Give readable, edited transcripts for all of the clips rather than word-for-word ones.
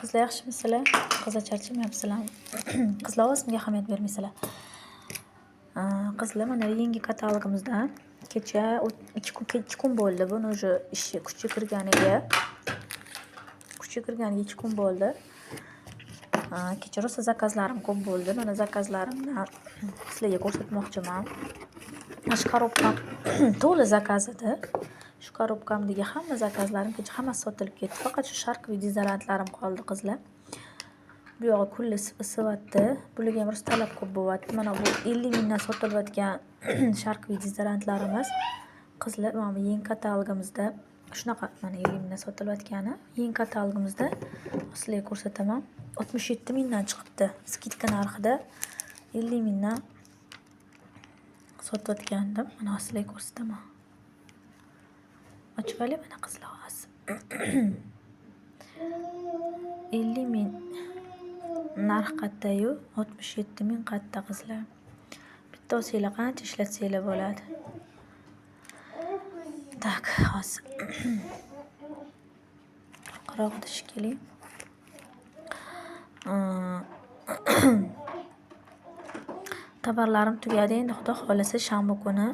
Qizlar, yaxshimisizlar? Qizlar, charchamayapsizlarmi? Qizlar, ovozimga ahamiyat bermaysizlar. Qizlar, mana yangi katalogimizdan kecha 2 kun bo'ldi buni уже ishi kuchga kirganiga. Kuchga kirganiga 2 kun bo'ldi. Kecha rosa zakazlarim ko'p bo'ldi. Mana, zakazlarimni sizlarga ko'rsatmoqchiman. Mana shu korobkam to'la zakaz edi. Shu korobkamdagi hamma zakazlarim kecha hammasi sotilib ketdi. Faqat shu шарковый dezodorantlarim qoldi, qizlar. Bu yog'i kunli isivyapti. Bularga ham rosa talab ko'p bo'lyapti. Mana bu 50 mingdan sotilayotgan шарковый dezodorantlarimiz, qizlar, mana bu yangi katalogimizda shunaqa, mana, 50 mingdan sotilayotgani. Yangi katalogimizda sizlarga ko'rsataman. 67 mingdan chiqibdi. Скидка narxida 50 mingdan sotayotgandim. Mana, sizlarga ko'rsataman. Ochib olay, mana, qizlar, hozir. 50 ming narx qayerda-yu, 67 ming qayerda, qizlar? Bitta olsanglar, qancha ishlatsanglar bo'ladi. Так, hozir. Orqarog'ida shekilli. Tovarlarim tugadi. Endi, Xudo xohlasa, shanba kuni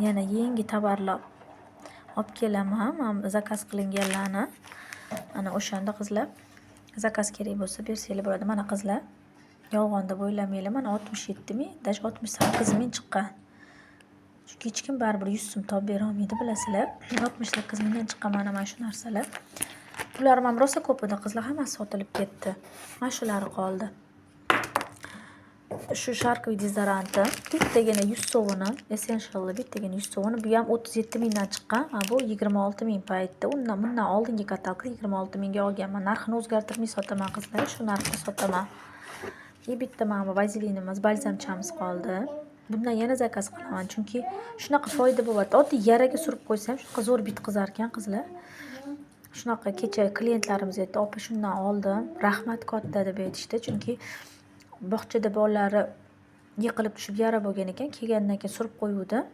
yana yangi tovarlar olib kelaman. Mana bu zakaz qilinganlarni. Ana o'shanda, qizlar, zakaz kerak bo'lsa, bersanglar bo'ladi. Mana, qizlar, yolg'on deb o'ylamanglar. Mana, 67 ming, даже 68 ming chiqqan. Chunki hech kim baribir 100 so'm topib berolmaydi, bilasizlar. 68 mingdan chiqqan mana shu narsalar. Pullarim ham rosa ko'p edi, qizlar, hammasi sotilib ketdi. Mana shulari qoldi. Shu шарковый dezodoranti bittagina yuz sovuni, Essential'li bittagina yuz sovuni, bu ham 37 mingdan chiqqan. Bu 26 ming paytda. Undan bundan oldingi katalogda 26 mingga olganman. Narxini o'zgartirmay sotaman, qizlar, shu narxda sotaman. И bitta mana bu vazelinimiz, balzamchamiz qoldi. Bundan yana zakaz qilaman, chunki shunaqa foyda bo'lyapti. Oddiy yaraga surib qo'ysa ham shunaqa zo'r bitqizarkan, qizlar. Shunaqa kecha klientlarimiz aytdi: "Opa, shundan oldim, rahmat katta", deb aytishdi. Chunki bog'chada bolalari yiqilib tushib yara bo'lgan ekan, kelgandan keyin surib qo'yuvdim.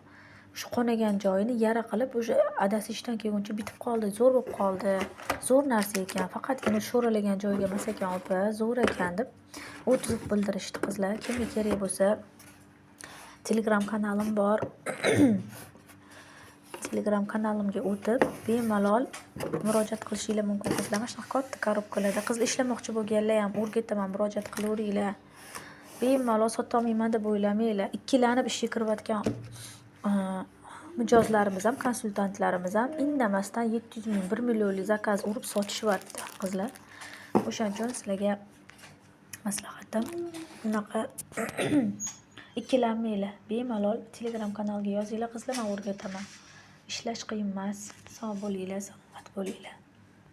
Shu qonagan joyini yara qilib, уже adasi ishdan kelguncha bitib qoldi, zo'r bo'lib qoldi. Zo'r narsa ekan, faqatgina sho'ralagan joyga emas ekan, opa, zo'r ekan, deb отзыв bildirishdi, qizlar. Kimga kerak bo'lsa, Telegram kanalim bor. Telegram kanalimga o'tib, bemalol murojaat qilishinglar mumkin, qizlar. Mana shunaqa katta korobkalarda. Qizlar, ishlamoqchi bo'lganlar ham o'rgataman, murojaat qilaveringlar. Bemalol sotolmayman deb o'ylamanglar. Ikkilanib ishga kirayotgan mijozlarimiz ham, konsultantlarimiz ham indamasdan 700 ming, 1 millionlik zakaz urib sotishyapti, qizlar. O'shaning uchun sizlarga maslahatim, unaqa ikkilanmanglar. Bemalol Telegram kanalga yozinglar, qizlar, man o'rgataman. Ishlash qiyin emas. Sog' bo'linglar, salomat bo'linglar.